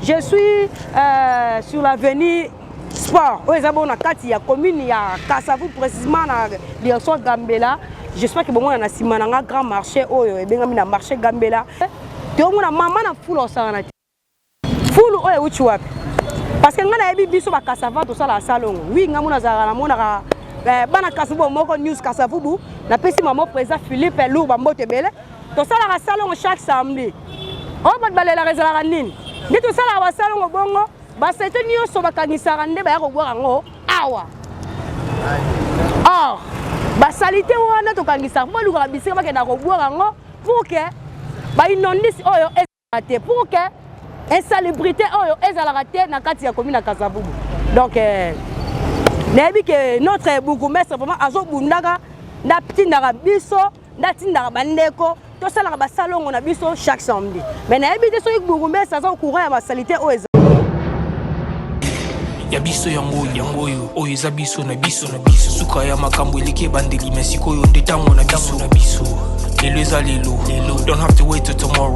Je suis sur l'avenue Sport oyo eza bongo na kati ya commune ya Kasavu, précisément na direction Gambela. J'espère que bomona na nsima na nga grand marché oyo ebengami na marché Gambela. Toyomona mama na fulu osangana te. Fulu oyo euti wapi? Parce que ngai nayebi biso bakasava tosalaka salongo. Wi, ngai mona azalaka namonaka bana Kasavubu moko news Kasavubu. Napesi mama président Philippe Lour bambote ebele. Tosalaka salongo chaque samedi. Oyo bato balelaka ezalaka nini? Nde tosalaka basalongo bongo, basete nyonso bakangisaka nde baya kobwaka yango awa. Or basaleté wana tokangisaka mpo balukaka bisika bakendaka kobwaka yango pour que bainondisi oyo ezalaka te, pour que insalubrité oyo ezalaka te na kati ya commune ya Kasavubu. Donc nayebi ke notre bourgmestre vraiment azobundaka, nde atindaka biso, nde atindaka bandeko tosalaka basalongo na biso chaque samedi. Mais nayebi te soki bourgmestre aza au courant ya basaleté oyo eza. Ya biso yango, yango oyo, oyo eza biso na biso na biso. Suka ya makambo eleki ebandeli, me sikoyo nde ntango na biso na biso. Lelo eza lelo lelo, don't have to wait till tomorrow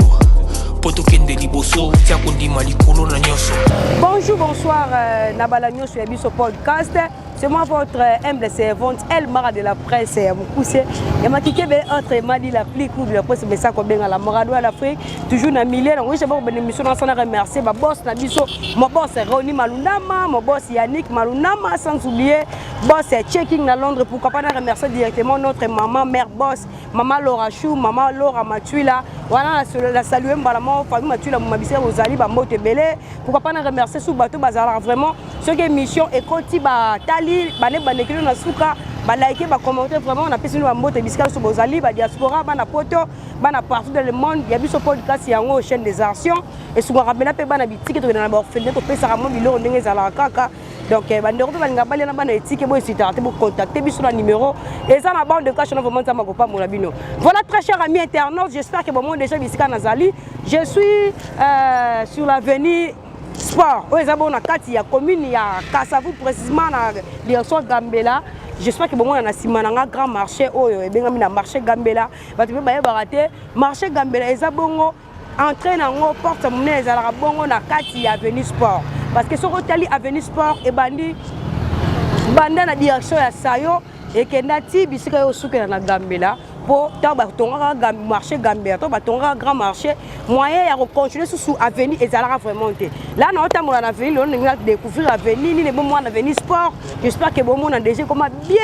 mpo tokende liboso. Tia kondima likolo na nyonso. Bonjour, bonsoir, na bala nyonso ya biso podcast. C'est moi, votre humble servante, El Mara de la presse ya Mokuse, ya Makikebe, autrement dit la plus cool de la presse, mais ça kobenga la Morado à l'Afrique, toujours na milieu. Donc, je vais émission na sana remercier ba boss na biso, mon boss Roni Malundama, mon boss Yannick Malundama, sans oublier boss Checking na Londres. Pourquoi pas na remercier directement notre maman, mère boss, maman Laura Chou, maman Laura Matuila. Voilà, la saluer mbala moko famille Matuila mumabisa ozali ba mbote ebele. Pourquoi pas na remercier sous bateau bazala vraiment soki émission ekoti, batali bane bandekeli na suka, balike, bacommenter. Vraiment napesi bino bambote bisika nyonso bozali, badiaspora, bana poto, bana partout dans le monde. Ya biso podcast yango, chaîne des actions esungaka mpena mpe bana bitike. Tokenda na baorphelinat, topesaka mwa biloko ndenge ezalaka kaka. Donc bandeko mpe balinga balia na bana etike, boesitaka te, bocontacte biso na numéro eza na bande de cash na. Vraiment, Nzambe akopambola bino. Voilà, très cher ami internaute, j'espère que bomoi déjà bisika nazali. Je suis sur l'avenue Sport oyo eza bongo na kati ya commune ya Kasavu, précisément na direction Gambela. J'espère que bomona na nsima na nga grand marché oyo ebengami na marché Gambela. Bato mpe bayebaka te, marché Gambela eza bongo entrée nango, porte monene ezalaka bongo na kati ya avenue Sport. Parce que soki otali avenue Sport, ebandi banda na direction ya Sayo, ekenda ti bisika oyo osukela na Gambela. Mpo ntango batongaka marché Gambela to batongaka grand marché, moyen ya kocontinue susu avenue ezalaka vraiment te. La na otambola na avenue lelo, ndenge découvrir avenue nini bomona avenue Sport. J'espère que bomona déjà comment bien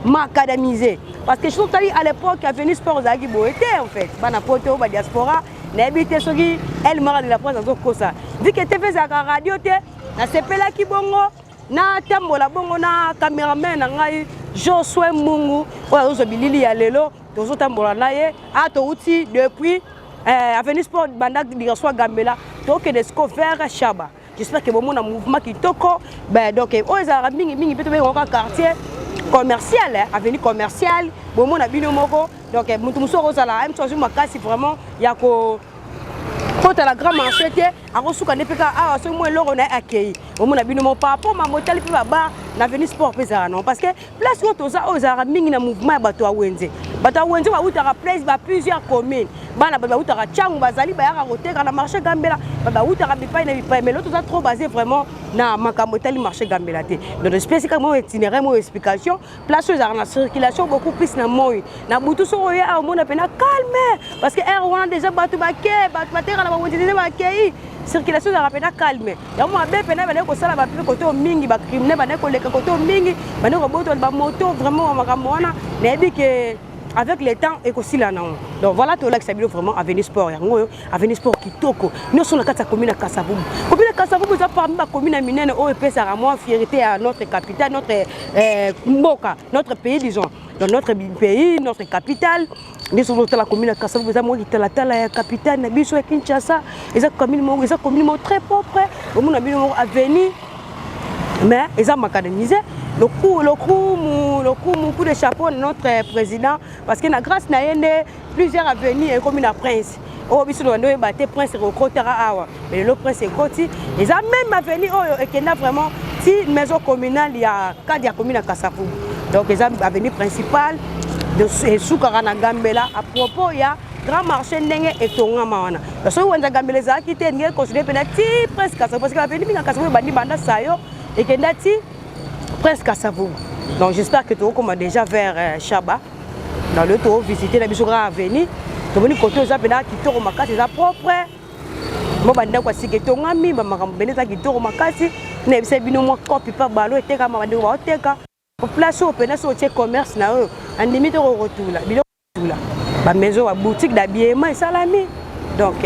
macadamisé, parce que soki otali à l'époque, avenue Sport ezalaki boye te. En fait, bana poto, badiaspora, nayebi te soki El Mara de la Presse azokosa, vu que TV ezalaka, radio te. Nasepelaki bongo natambola bongo na cameraman na ngai Josue Mungu oyo azozwa bilili ya lelo. Tozotambola na ye a touti depuis avenue Sport, banda direction ya Gambela, tokende siko vers Shaba. J'espère que bomona mouvement kitoko. Ben, donc oyo ezalaka mingimingi mpe tobengaka quartier commercial, avenue commerciale. Bomona bino moko. Donc moto mosusu akozala mosu azwi makasi vraiment ya ko kotala grand marché te, akosuka nde mpe kaka awa. Soki mwa eloko na ye akei, omona bino mo par rapport mambo etali mpe babar na avenue Sport mpe ezalaka non, parce que place oyo toza oyo ezalaka mingi na mouvement ya bato ya wenze. Bato ya wenze bautaka place ba plusieurs communes. Bana bato bautaka Ntiango bazali bayaka koteka na marché Gambela, bautaka bipai na bipai. Mais lelo toza trop basé vraiment na makambo etali marché Gambela te. Donc espèce kaka mo itinéraire, mo explication. Place oyo ezalaka na circulation beaucoup plus na moi. Na butu, soki oye awa, omona mpena calme, parce que heure wana déjà bato bake, bato bateka na bawenze déjà bakei, circulation ezalaka mpena calme. Yango mabe mpena bandeki kosala bape kote oyo mingi, bacriminel bandeki koleka kote oyo mingi, bandeki kobotola bamoto. Vraiment, makambo wana nayebi ke avec le temps ekosila nango. Donc voilà, tolakisa bino vraiment avenue Sport yango oyo. Avenue Sport kitoko nyonso na kati ya commune ya Kasavubu. Commune ya Kasavubu eza parmi bacommune ya minene oyo epesaka mwa fierté ya notre capitale, notre mboka, notre pays, disons. Dans notre pays, notre capitale nyonso tozotala, commune ya Kasavubu eza mwa kitalatala ya capitale na biso ya Kinshasa. Eza commune moko, eza commune moko très propre. Omona bino moko avenue, mais eza macadamisé. Lokumu, lokumu, coup de chapeau na notre président, parce que na grâce na ye nde plusieurs avenues ekomi na Prince oyo biso tobandi oyeba te. Prince ekokotaka awa, mais lelo Prince ekoti. Eza même avenue oyo ekenda vraiment ti maison communale ya cadre ya commune ya Kasavubu. Donc eza avenue principale, esukaka na Gambela. À propos ya Grand marché ndenge etongama wana. Soki wenze Gambela ezalaki te, ndenge considéré mpena ti presque Kasavubu, parce que baveni mingi Kasavubu ebandi banda sayo ekenda ti presque Kasavubu. Donc j'espère que tokokoma déjà vers Shaba. Dans le to visiter na biso kaka avenue, tomoni kote eza mpena kitoko makasi, eza propre. Mo bandako ya sika etongami, bamakambo pene eza kitoko makasi. Nayebisa bino mwa kopi pa balo etekama, bandeko baoteka place oyo mpena. Soki otie commerce na oyo, andimi te kokotula biloko, tula bamaison, baboutique d'habillement esalami. Donc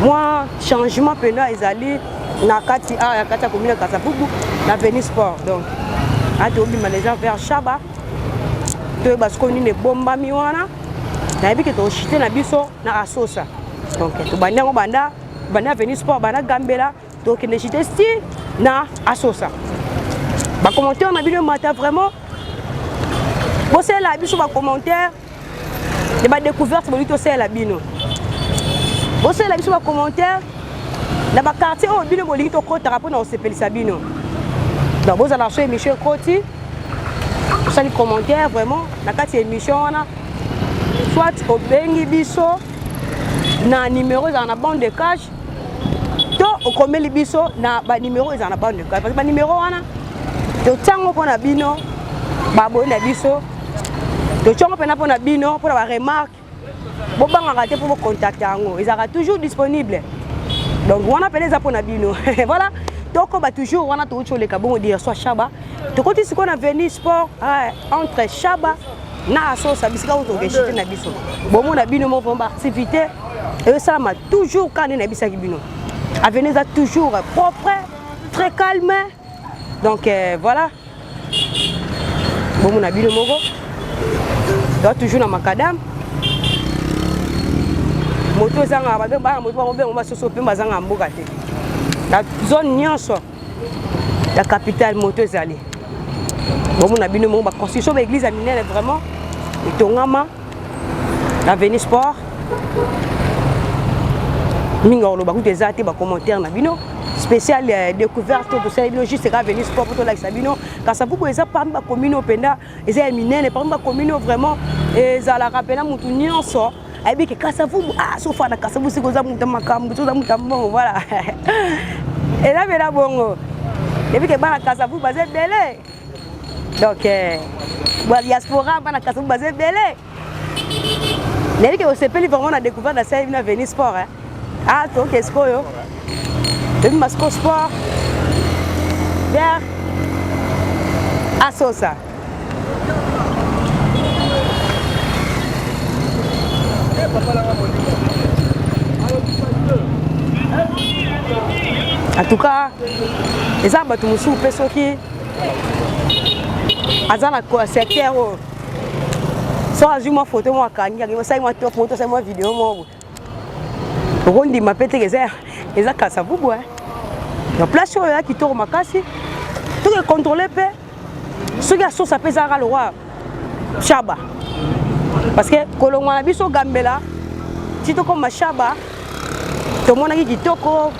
mwa changement mpena ezali na kati awa ya kati ya commune ya Kasavubu na avenue Sport. Donc ati obima déjà vers Shaba, toyeba sikoyo nini ebombami wana. Nayebi ke toshite na biso na Asosa. Donc tobandi yango banda banda avenue Sport, banda Gambela, tokende chite si na Asosa. Bacommentaire na bino mata vraiment, bosalela biso bacommentaire ya badécouverte bolingi tosalela bino. Bosalela biso bacommentaire na baquartier oyo bino bolingi tokɔtaka mpona kosepelisa bino. Donc bozala so émission ekoti, osali commentaire vraiment na kati ya émission wana, soit obengi biso na numéro ezala na bande de cash, to okomeli biso na banimero ezala na bande de cash, parce que banimero wana totiango mpona bino baboyi na biso, totiango mpena mpona bino, mpona baremarque. Bobangaka te mpo bocontacte yango, ezalaka toujours disponible. Donc wana pene eza mpona bino. Voilà, tokoba toujours wana. Touti oleka bongo direction ya Shaba, tokoti sikoyo na avenue Sport, entre Shaba na Asosa, bisika oyo tokeshite na biso. Bomona bino moko baactivité ezosalama toujours. Kaka nde nayebisaki bino, avenue eza toujours propre, très calme. Donc voilà, bomona bino moko, toa toujours na macadam. Moto ezangaka bana moto, bango bengo basoso mpe bazanga mboka te. Na zone nyonso ya capitale moto ezali. Bomona bino moko baconstruction, baeglise ya minene vraiment etongama na avenue Sport. Mingi akoloba kutu eza te. Bacommentaire na bino spécial découverte oyo tosali bino juste kaka avenue Sport mpo tolakisa bino Kasavubu eza parmi bacommune oyo mpenza eza ya minene, parmi bacommune oyo vraiment ezalaka mpena motu nyonso ayebi ke Kasavubu, ah, sofa na Kasavubu, soki oza moto ya makambo, soki oza moto ya mbongo. Voilà, eza mpena bongo. Yebi ke bana Kasavubu baza ebele. Donc badiaspora, bana Kasavubu baza ebele. Nayebi ke osepeli vraiment na découverte nasali bino avenue Sport. Ah, toke sikoyo, toyebi sikoyo Sport vers Asosa. En tout cas eza bato mosusu mpe soki aza na secteur oyo, soki azwi mwa photo moko, akangi, asali mwa top moto, asali mwa video moko, okondima mpe teke eza Kasavubu. Na place oyo ya kitoko makasi, toke contrôle mpe soki Asosa mpe ezalaka lokwa Shaba, parce que kolongwa na biso Gambela ti tokóma Shaba, tomonaki kitoko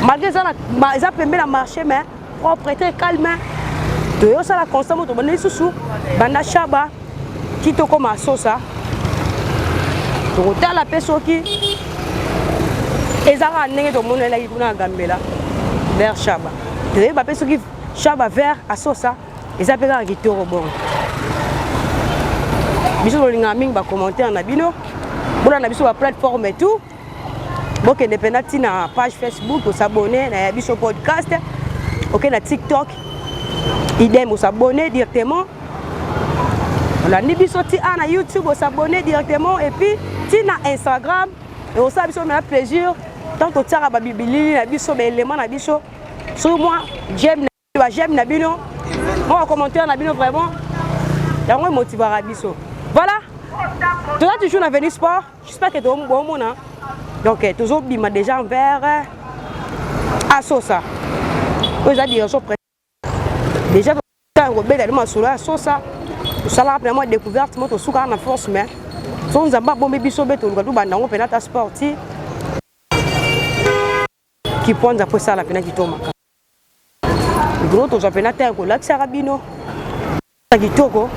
malgré eza pembe na marché, mais propre, très calme. Toyosala constat mo tobanda lisusu banda Shaba ti tokóma Asosa, tokotala mpe soki eza kaka ndenge tomonelaki kuna na Gambela vers Shaba. Toyeba mpe soki Shaba vers Asosa eza mpe kaka kitoko bongo. Biso tolingaka mingi bacommentaire na bino. Bolanda biso baplateforme et tout, bokende mpena ntina page Facebook, osabone na ya biso podcast, okende na TikTok, idem, osabone directement. Olandi biso ti a na YouTube, osabone directement, et puis ti na Instagram. Ekosala biso mena plaisir tant totiaka babilili na biso, baélément na biso. Soki mwa j'aime, baj'aime na bino, mwa bacommentaire na bino, vraiment yango emotivaka biso. Voilà, toza toujours na avenue Sport. J'espère que bomona. Donc tozobima déjà vers Asosa oyo eza direction déjà. Kobeta nde masolo ya Sosa, tosalaka mpena mwa découverte mo, tosukaka na force. Mais so Nzambe abombi biso be, toluka tobanda yango mpena ata sport ti Kiponza, mpo esala mpena kitoko makasi. Likolo tozwa mpena te kolakisaka bino kitoko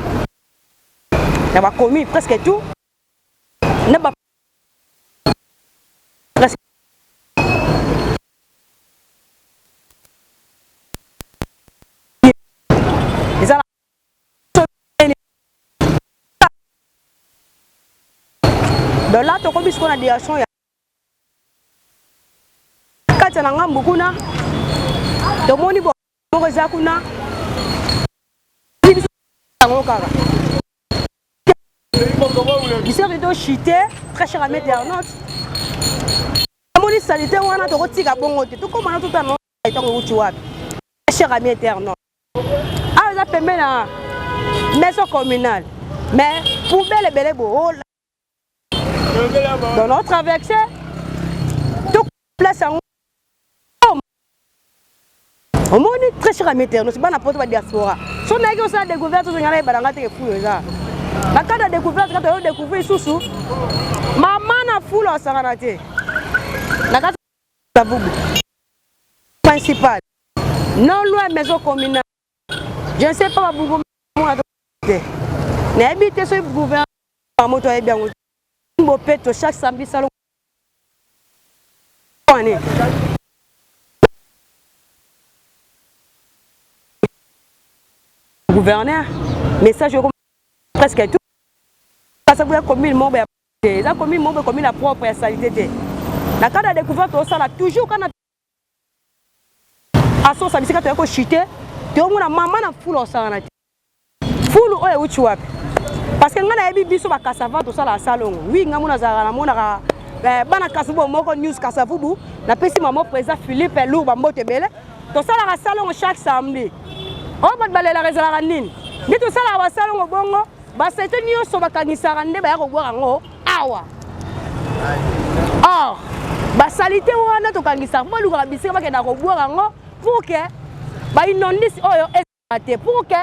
na bakomi presque tout. Na ba eza donc là tokomi sikoyo na direction ya kati na ngambo kuna tomoni moko eza kuna yango kaka biso to chute. Très cher ami internaute, amoni salite wana, tokotika bongo te, tokóma na totana ntango euti wapi. Très cher ami internaute, awa eza pembe na maison communale, mais poubelle ebele bo. Donc notre traversé to place yango omoni. Très cher ami internaute, bana poto, ba diaspora, so nayaki osala découverte ozo ngai nayeba nanga teke fulu eza na kati ya découverte. Kati oyo découvrir lisusu mama na fulu asangana te na kati ya bubu principal, non loin maison communale. Je ne sais pas babugu mona te, nayebi te soki gouvernement moto ayebi yango. Bopeto chaque samedi salon ane gouverneur message oko presque tout Kasavubu ya commune moko ya te, eza commune moko commune ya propre, ya salité te. Na cadre ya découverte osala toujours kana asosa bisika toyaki kochute, toyomona mama na fulu osangana te. Fulu oyo euti wapi? Parce que ngai nayebi biso bakasava tosalaka salongo. Wi, ngai mona azalaka namonaka bana Kasavubu moko news Kasavubu. Napesi mamo président Philippe Lour bambote ebele. Tosalaka salongo chaque samedi. Oyo bato balelaka ezalaka nini? Nde tosalaka basalongo bongo, basete nyonso bakangisaka nde baya kobwaka yango awa. Or basalite wana tokangisaka, balukaka bisika bakendaka kobwaka yango pour que bainondisi oyo ezalaka te, pour que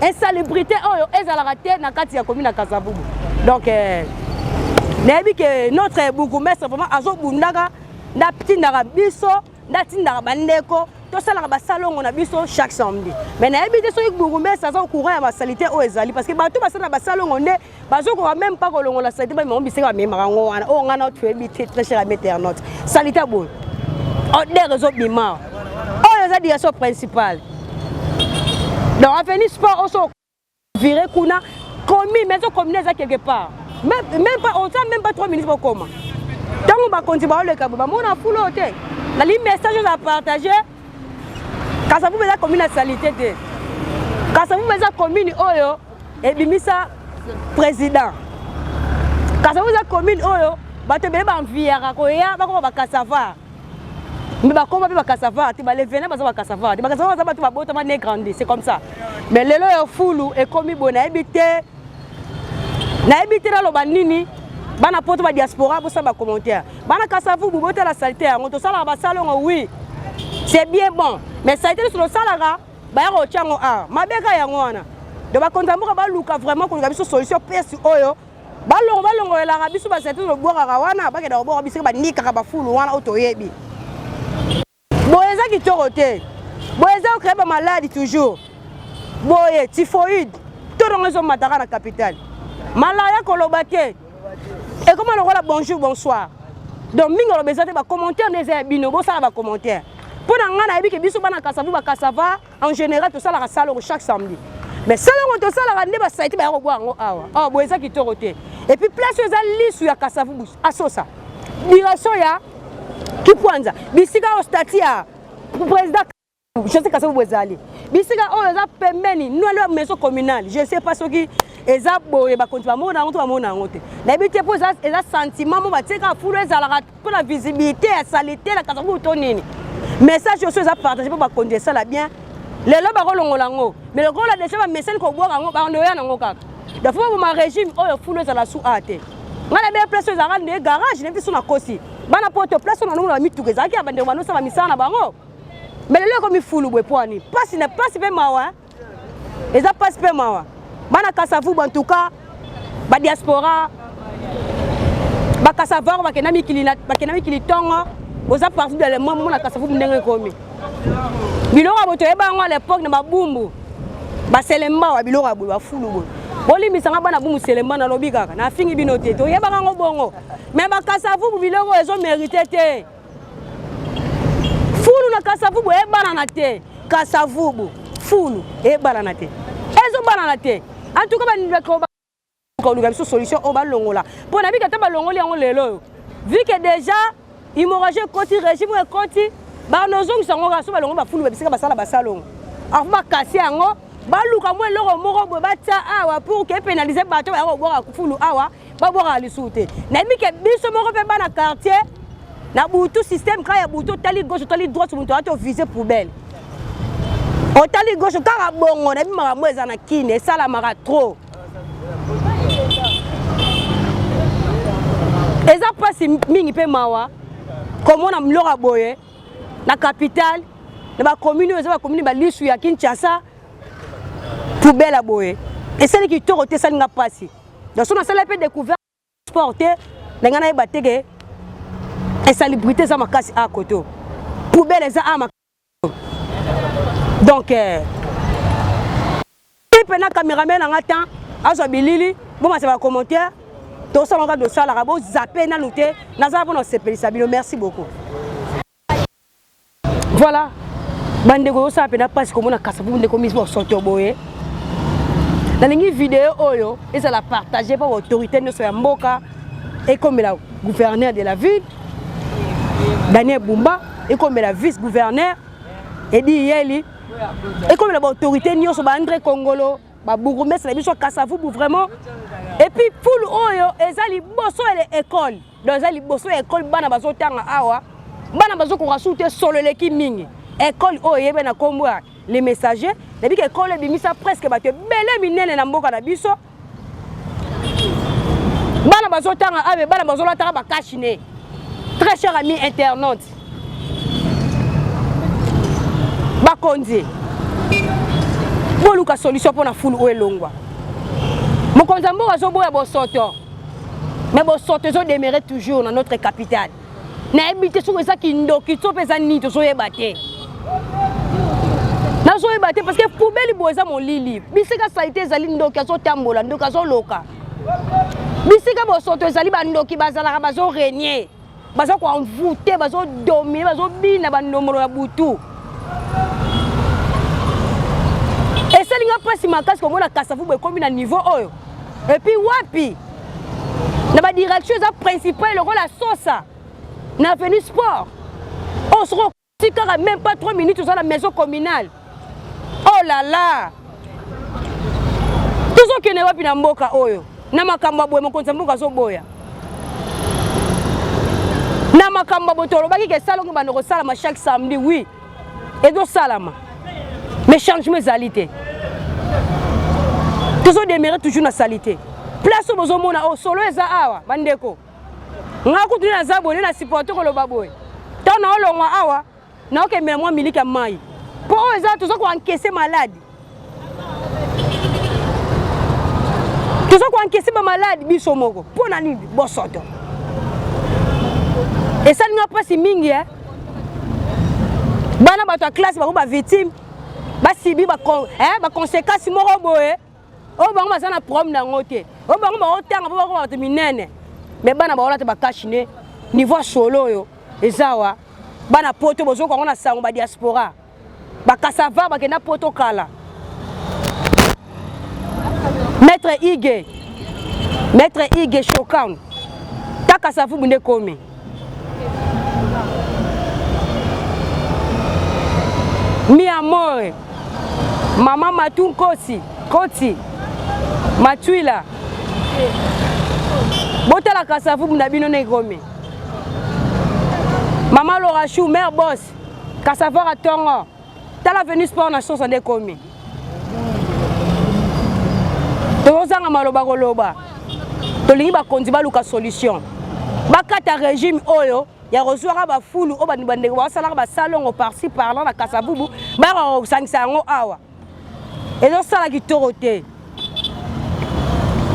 insalubrité oyo ezalaka te na kati ya commune ya Kasavubu. Donc nayebi ke notre bourgmestre vraiment azobundaka, nde atindaka biso, nde atindaka bandeko tosalaka basalongo na biso chaque samedi. Mais nayebi te soki bourgmestre aza au courant ya basalite oyo ezali, parce que bato basala basalongo nde bazokoka même pas kolongola salite, bamemango bisika bamemaka yango wana. Oyo ngai na toyebi te. Très cher ami internaute, salite boye, odeur ezobima. Oyo eza direction principale, donc avenue Sport oso viré kuna commune, maison commune eza quelque part, même pas oza même pas 3 minutes bokoma. Ntango bakonzi baoleka bo bamona fulu oyo te. Nali message oza partage: Kasavubu eza commune ya salite te. Kasavubu eza commune oyo ebimisa président. Kasavubu eza commune oyo bato ebele baenviaka koya bakoma bakasava, mais bakoma mpe bakasava te. Balevena baza bakasava te, bakasava baza bato babotama né grandi, c'est comme ça. Mais lelo oyo fulu ekomi boye, nayebi te, nayebi te naloba nini. Bana poto, badiaspora, bosala bacommentaire. Bana Kasavubu, botala salite yango. Tosalaka basalongo, oui, c'est bien bon, mais salite nyonso tosalaka baya kotia yango awa, mabeka yango wana. Donc bakonzi ya mboka baluka vraiment koluka biso solution pesi oyo balongo balongolelaka biso basalite tobwakaka wana, bakenda kobwaka bisika banikaka bafulu wana oyo toyebi. Boye eza kitoko te, boye eza ocréer bamaladi toujours boye, typhoïde to ndongo ezomataka na capitale, malaria koloba te, ekoma lokola bonjour bonsoir. Donc mingi oloba eza te, bacommentaire nde eza ya bino, bosala bacommentaire. Mpo na ngai nayebi ke biso bana Kasavu, bakasava en général, tosalaka salongo chaque samedi, mais salongo tosalaka nde basalite baya kobwa yango awa. Awa boye eza kitoko te. Et puis place oyo eza lisu ya Kasavubu, asosa direction ya Kipwanza, bisika oyo statue ya président José Kasavubu ezali, bisika oyo eza pembeni nwele ya maison communale. Je sais pas soki eza boye bakonzi bamona yango to bamona yango te, nayebi te, mpo eza sentiment mo batieka fulu ezalaka mpona visibilité ya salite na Kasavubu to nini. Message oso eza partage mpo bakonzi esala bien. Lelo bakolongola yango, mais lokola deja bamesani kobwaka yango, bando oya nango kaka. Donc faut baboma régime oyo, fulu ezala su a te. Ngai nayebi place oyo ezalaka nde garage, nayebi te so nakosi. Bana poto, place oyo nanomona bamituka ezalaki ya bandeko banosala misala na bango, mais lelo ekomi fulu boye po ani? Pasi na pasi mpe mawa, eza pasi mpe mawa. Bana Kasavubu, en tout cas badiaspora, bakasavaro bakenda mikili, bakenda mikili ntongo, boza partout dans le monde, mona Kasavubu ndenge ekomi. Biloko ya boye toyeba yango à l'époque na babumbu, baselemba wa biloko ya boye, bafulu boye. Bolimbisa nga bana Bumbu Selemba, nalobi kaka nafingi bino te, toyebaka yango bongo, mais bakasavubu biloko ezo mérite te. Fulu na kasavubu ebanana te, kasavubu fulu ebanana te, ezobanana te. En tout cas bandeko, koluka biso solution oyo balongola, mpo na bika ata balongoli yango lelo oyo, vu que déjà hémorragie ekoti, régime oyo ekoti, banozongisa yango kaka. So balongoli bafulu babisika basala basalongo, afo bakasi yango, baluka mwa eloko moko boye batia awa pour que epénaliser bato baya kobwaka fulu awa, babwakaka lisusu te. Nayebi ke biso moko mpe bana quartier na butu, système kaka ya butu, otali gauche, otali droite, moto ati ovise poubelle, otali gauche kaka bongo. Nayebi makambo eza na kini, esalamaka trop, eza mpasi mingi mpe mawa komona biloko ya boye na capitale, na bacommune oyo eza bacommune balisu ya Kinshasa. Poubelle ya boye esali kitoko te, esalinga mpasi. Donc so nasala mpe découverte sport te, na ngai nayeba te ke insalubrité eza makasi a koto, poubelle eza a. Donc mpe na cameraman na nga temps azwa bilili, bomasa bacommentaire, tosala kaka tosalaka, bozape nanu te, nazala mpona kosepelisa bino. Merci beaucoup. Voilà bandeko, osala mpena mpasi komona Kasavubu ndeko misi bosoto boye. Nalingi video oyo ezala partage mpo baautorité nyonso ya mboka ekomela gouverneur de la ville Daniel Bumba, ekomela vice gouverneur Edi Yeli, ekomela baautorité nyonso, baandré Kongolo, babourgmestre na biso ya Kasavubu vraiment. Et puis fulu oyo eza liboso ya école, donc eza liboso ya école, bana bazotanga awa, bana bazokoka su te, solo eleki mingi. École oyo eyebe na nkombo ya Les Messager. Nayebi ke école ebimisa presque bato ebele minene na mboka na biso. Bana bazotanga abe, bana bazolataka bacache-nez. Très cher ami internaute, bakonzi, boluka solution mpona fulu oyo elongwa. Mokonzi ya mboka azoboya bosoto, mais bosoto ezodemeurer toujours na notre capitale. Nayebi te soki eza kindoki to mpe eza nini, tozoyeba te, nazoyeba te, parce que poubelle boye eza molili, bisika saleté ezali, ndoki azotambola, ndoki azoloka. Bisika bosoto ezali, bandoki bazalaka, bazorégner, baza koenvoûter, bazodominer, bazobina bandombolo ya butu. Esalinga mpasi makasi komona Kasavubu ekomi na niveau oyo. Et puis wapi na badirection eza principale lokola Sosa na avenue Sport oyo, soki okoti kaka même pas 3 minutes, oza na maison communale. Oh là là, tozokende wapi na mboka oyo na makambo ya boye? Mokonzi ya mboka azoboya na makambo ya boye. Tolobaki ke esalongi bando kosalama chaque samedi, oui, ezosalama, mais changement ezali te, tozodemeurer toujours na saleté. Place oyo bozomona oyo, solo eza awa. Bandeko, nga kutu nde naza boye, nde na supporte koloba boye. Ntango naolongwa awa, naokemela mwa miliki ya mai, mpo oyo eza toza koencaisser maladi, toza koencaisser bamaladi biso moko. Mpo na nini bosoto? Esalinga mpasi mingi eh? Bana bato ya classe bango bavictime, basibi baconséquence moko boye oyo bango baza na problème na yango te, oyo bango baotanga mpo bako bato minene, mais bana baolata bacache-nez. Niveau ya solo oyo eza awa, bana poto bozoka yango na sango, badiaspora bakasava bakenda poto kala. Maître Ige, maître Ige Shokan, taka Savubu nde komi. Mi amore, mama Matu Nkosi Koti Matuila, botala Kasavubu na bino nde ekomi. Mama Lorachou, mère boss Kasavara tongo, tala avenue Sport na Sosa nde ekomi. Tozozanga maloba koloba. Tolingi bakonzi baluka solution, bakata régime oyo ya kozwaka bafulu oyo bandeko basalaka basalongo par-ci par-là na Kasavubu, bayaka kosangisa yango awa, ezosala kitoko te.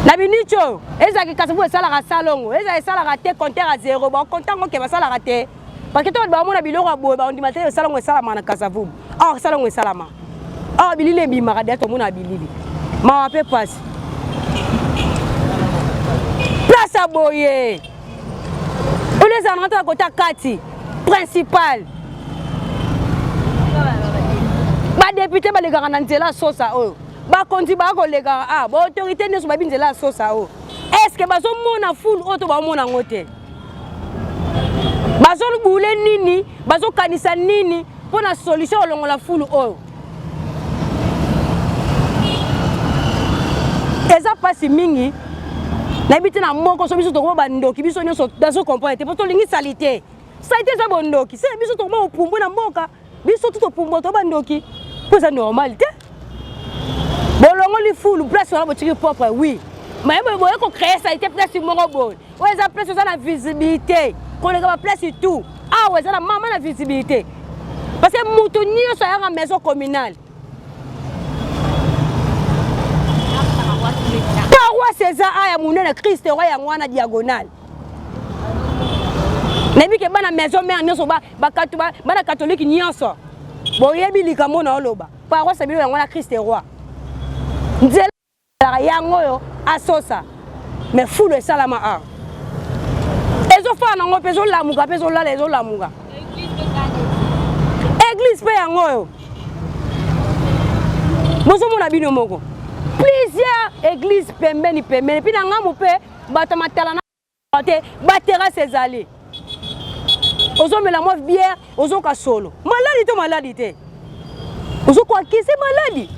Na miniti oyo ezalaki Kasavubu esalaka salongo, ezala esalaka te, compteur ya zéro, bakonta yango ke basalaka te, parce que to baomona biloko ya boye, baondima te esalango esalama na Kasavubu. Or esalango esalama or bilili ebimaka deya, tomona bilili, mawa mpe pasi. Asosa boye oyo ezala na kati kota kati principal badepute balekaka na nzela Asosa oyo bakonzi baya kolekaka a ah, baautorité nyonso bayebi nzela Asosa oyo estce bazomona fulu oyo to baomona yango te bazobule nini bazokanisa nini mpo na solution kolongola fulu oyo eza mpasi mingi nayebi te na moko so biso tokoma bandoki biso nyonso nazo comprendre te mpo tolingi salite salite eza bondoki se biso tokoma kopumbwe na mboka biso tu topumbwa to bandoki mpo eza normal te bolongoli fulu place wana botiki propre oui maye boye boye kocree salite place moko boye oyo eza place oza na visibilité koleka baplace tout awa eza na mama na visibilité parce que moto nyonso ayaka maison communale paroisse eza aya monene christ roi yango wana diagonale nayebi ke bana maison mare nyonso bana katolike nyonso boyebi likambo na oloba paroisse bino yango wana christ roi nzela yango oyo Asosa mais fulu esalama awa ezofala nango mpe ezolamuka mpe ezolala ezolamuka eglise mpe yango oyo bozomona bino moko plusieurs église pembeni pembeni mpe na ngambo mpe bato ya matala na te baterrasse ezali ozomela mwa bière ozoka solo maladi to maladi te ozokoakise maladi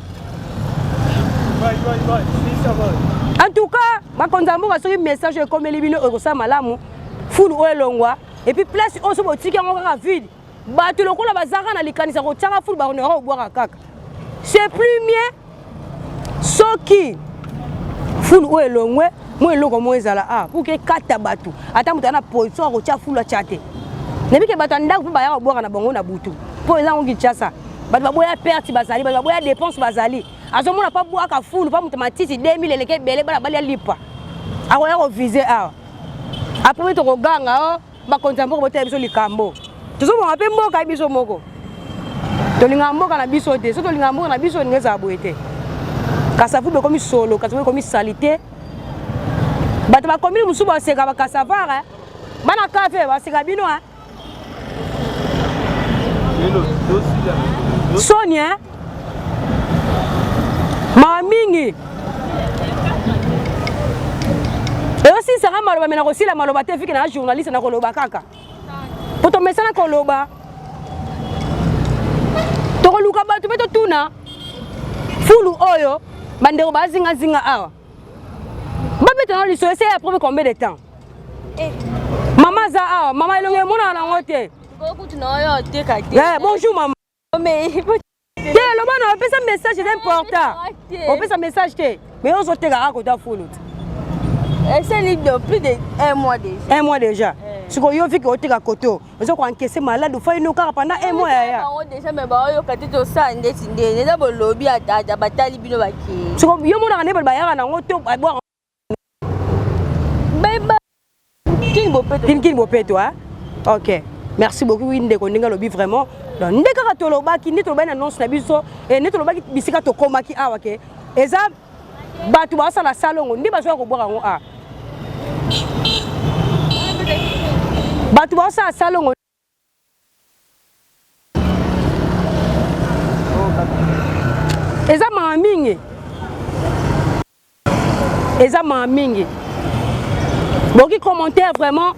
en tout cas bakonzi ya mboka soki message ekomeli bino ekosala malamu fulu oyo elongwa epuis place oyo so botiki yango kaka vide bato lokola bazalaka na likanisi ya kotiaka fulu bakonaka kobwaka kaka c'est plus mieux soki fulu oyo elongwe mwa eloko moko ezala a pour ke ekata bato ata moto aza na position ya kotia fulu atya te nayebi ke bato ya ndako mpe baya kobwaka na bango na butu mpo eza yango Kinshasa bato baboya perte bazali bato baboya dépense bazali azomona mpo abwaka fulu mpo moto matiti 2000 eleki ebele bana balia lipa akoya kovise awa apres tokoganga o bakonzi ya mboka botala biso likambo tozobonga mpe mboka ye biso moko tolingaka mboka na biso te so tolingaka mboka na biso olinga ezala boye te kasavubu ekomi solo kasavubu ekomi salite bato bakomi mosusu baseka bakasavare bana kafe baseka bino soni eh? mawa mingi eyosilisaka maloba me nakosila maloba te fike na journaliste nakoloba kaka po tomesana koloba tokoluka bato mpe totuna fulu oyo bandeko bazingazinga awa babeta na lisolo ese ya propre combien de temps eh. Mama aza awa mama elongi emonana nango te eh, bonjour mama te loba na opesa message eza important opesa message te mais ozoteka kaka kota fulu te esali plus de un mois déjà un mois déjà eh. sikoyo yo vike oteka koto oza koencaisse malade ofai no kaka pendant un mois yaya bango déjà mais baoyoka te tosala ndeti ndeni eza bolobi ata batali bino bakei sikoyo yo monaka nde bato bayaka nango to babwaka beba kini bopeto kini bopeto hein? Ok, merci beaucoup. Oui, ndeko ndenge alobi vraiment donc nde kaka tolobaki nde tolobaki na annonce na biso eh, nde tolobaki bisika tokomaki awa ke eza bato basala salongo nde bazwaka kobwaka yango awa bato basala salongo eza mawa mingi eza mawa mingi boki commentaire vraiment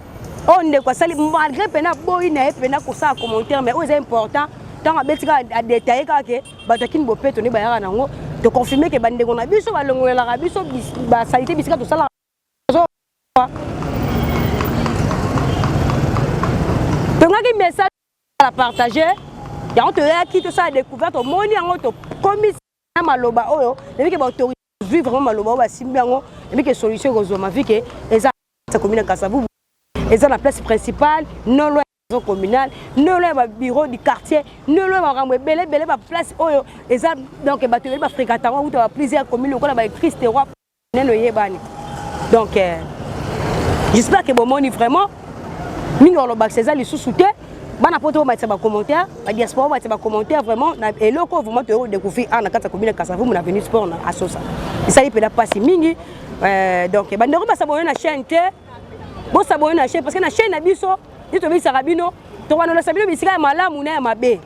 oyo ndeko asali malgré mpena aboyi na ye mpena kosala commentaire mais oyo eza important ntango abeti kaka adetaille kaka ke bato ya kini bopeto nde bayaka nango toconfirme ke bandeko na biso balongolelaka biso basalite bisika tosalaka tongaki message la partage yango toyaki tosala découverte omoni yango tokomi na maloba oyo nayebi ke baautorité zwi vraiment maloba oyo basimbi yango nayebi ke solution ekozwama vi ke eza commune ya Kasavubu eza na place principale non loin maison communale non loin ya babureau du quartier non loin makambo ebele ebele baplace oyo eza donc bato ebele bafréquente yango kuta ba plusieurs commune lokola ba Christ roi nene oyebani donc euh, j'espère que bomoni vraiment mingi olobakisa eza lisusu te bana poto bomatisa bacommentaire badiaspora bomatisa bacommentaire vraiment na eloko oyo vraiment toyei kodécouvrir awa na kati ya commune ya kasavubu na avenue sport na Asosa esali mpena mpasi mingi. Donc bandeko basabone na chaîne te, bosabone na chaîne, parce que na chaîne na biso nde tobisaka bino, tokanolasa bino bisika ya malamu na ya mabe.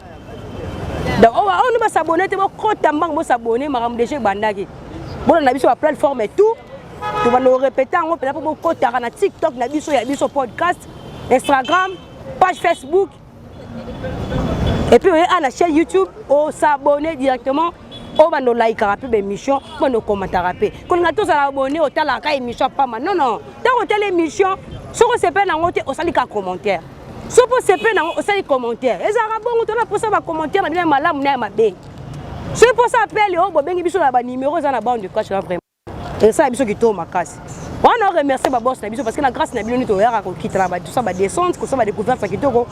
Donc oyo no basabone te, bokota mbango, bosabone. Makambo déjà ebandaki, bolanda biso baplateforme et tout. Tobanda korépéter yango mpenza mpo bokotaka na TikTok na biso ya Biso Podcast, Instagram, page Facebook, et puis oye a na chaîne YouTube, osabone directement. Oyo bando olaikaka mpe baémission, bando okommentaka mpe. Kolinga tozala abonné, otalaka émission pamba, non non. Ntango otala émission, soki osepeli nango te, osali ka commentaire. Soki mpo osepeli nango, osali commentaire. Ezalaka bongo. Tona mposa bacommentaire na bino ya malamu na ya mabe. Soki mposa apele oyo bobengi biso na banimero eza na bande de cash na, vraiment esala biso kitoko makasi wana. Oremercie baboss na biso, parce que na grâce na bino nde toyaka kokitela tosala badescente, kosala badécouverte ya kitoko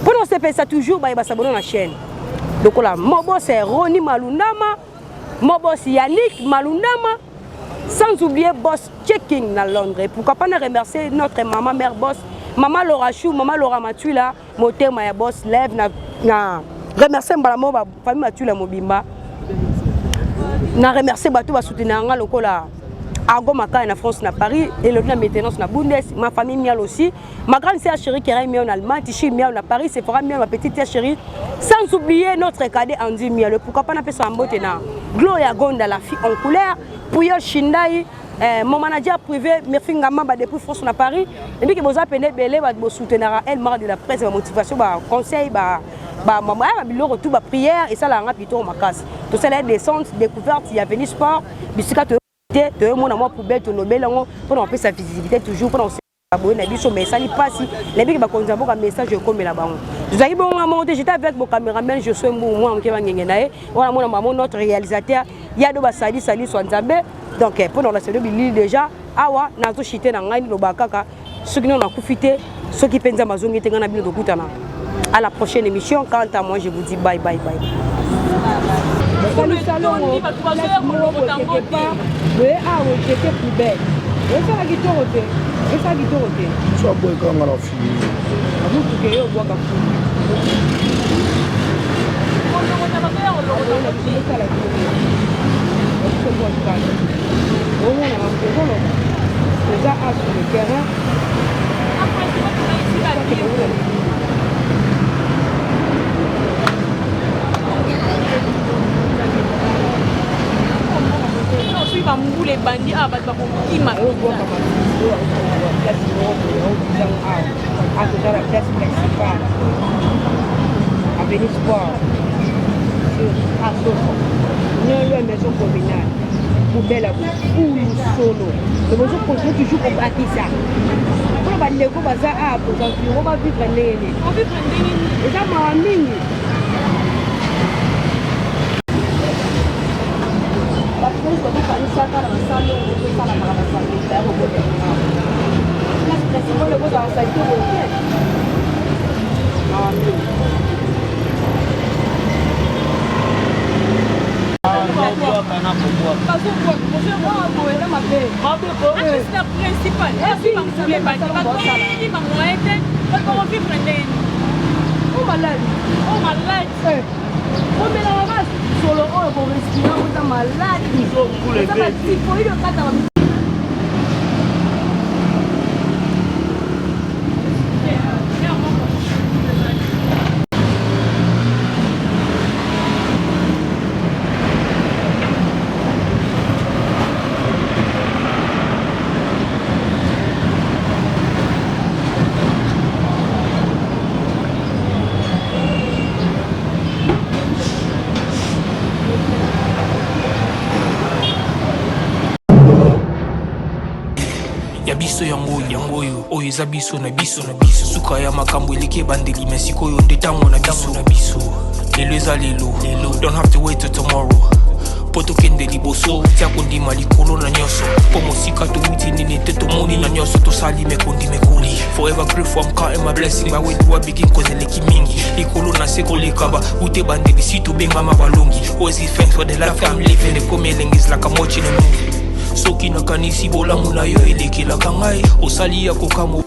mpona kosepelisa toujours baye basabone na chaîne, lokola moboss Roni Malundama, moboss Yannick Malundama, sans oublier boss Checking na Londres. Et pourquoi pas ne remercier notre maman mère boss, maman Laura Chou, maman Laura Matuila, motema ya boss Lève. Na remercier mbala moko bafamille Matuila mobimba. Na remercier bato basoutenir nga lokola Argo Makaya na France, na Paris, Elodie na maintenance na Bundes, ma famille Mial aussi, ma grande sœur chérie Keren Mial en Allemagne, Tichi Mial na Paris, Sephora Mial, ma petite sœur chérie, sans oublier notre cadet Andy Mial. Pourquoi pas napesa mbote na Gloria Gonda, la fille en couleur, Puyol Shindai, mon manager privé Mirfi Ngamba depuis France na Paris. Et puis que boza pene ebele bato bosoutenaka El Mara de la Presse, bamotivation, baconseil, biloko tout, baprière esalaka nga plutôt makasi. Tosala descente découverte ya Avenue Sport, bisika te toyomona mwa poubelle, tolobeli yango mpona kopesa visibilité toujours mpona boye na biso. Mais esali mpasi, nayebiki bakonzi ya mboka, message ekomela bango. Tozalaki bongo moko te. J'étais avec mon caméraman Josue Mbu, mwana moke bangenge na ye wana, mona mamo, notre réalisateur Yado Basali Sali swa Nzambe. Donc mpona kolasa bino bilili déjà awa, nazoshite na ngai, nilobaka kaka soki nano nakufi te, soki mpe Nzambe azongi te, ngai na bino tokutana à la prochaine émission. Quant à moi, je vous dis bye bye bye. Boye awa ojete poubelle, esala kitoko te, esala kitoko te. So aboyekanga na fini. Motuka eyo obwaka fulu, esala kitoko. Omona ezoloba, toza a sur le terrain. Soki bambula ebandi awa, bato bakokima. Obwaka place moko boye, obizango awa. Toza na place principale, Avenue Sport, sur Asosa nyonso ya maison communale. Poubelle ya bofulu solo, mais bozocontinue toujours kobakisa mpona bandeko baza awa aux environs bavivre ndenge nini? Ovivre ndenge nini? Eza mawa mingi. Bato nyonso bazokanisaka na basale oyo ezosalamaka, basale ya kokota place principale, ekozala saleté boye te. Mawa mingi. Bazobwaka Eza mabe. Na principal. Bambula ebandi, bato bakokima, moye te, bato bakovivre ndenge nini? O maladi. O maladi. Omelaka kaka solo oyo, korespira oza maladi, eza batyphoïde okata. Ya biso yango, yango oyo, oyo eza biso na biso na biso. Suka ya makambo eleki ebandeli, me sikoyo nde ntango na biso na biso. Lelo eza lelo lelo, don't have to wait till tomorrow mpo tokende liboso. Tia kondima likolo na nyonso, mpo mosika towuti nini te, tomoni na nyonso tosali mekondi mekoli. Forever grateful, I'm counting my blessing. By where do I begin? Cause eleki mingi likolo na se koleka ba ute bandeli si tobengama balongi. Always give thanks for the life I'm living. Ekomi elengi, is like I'm watching a movie. Soki nakanisi bolamu na yo elekelaka ngai, osali ya kokamwa.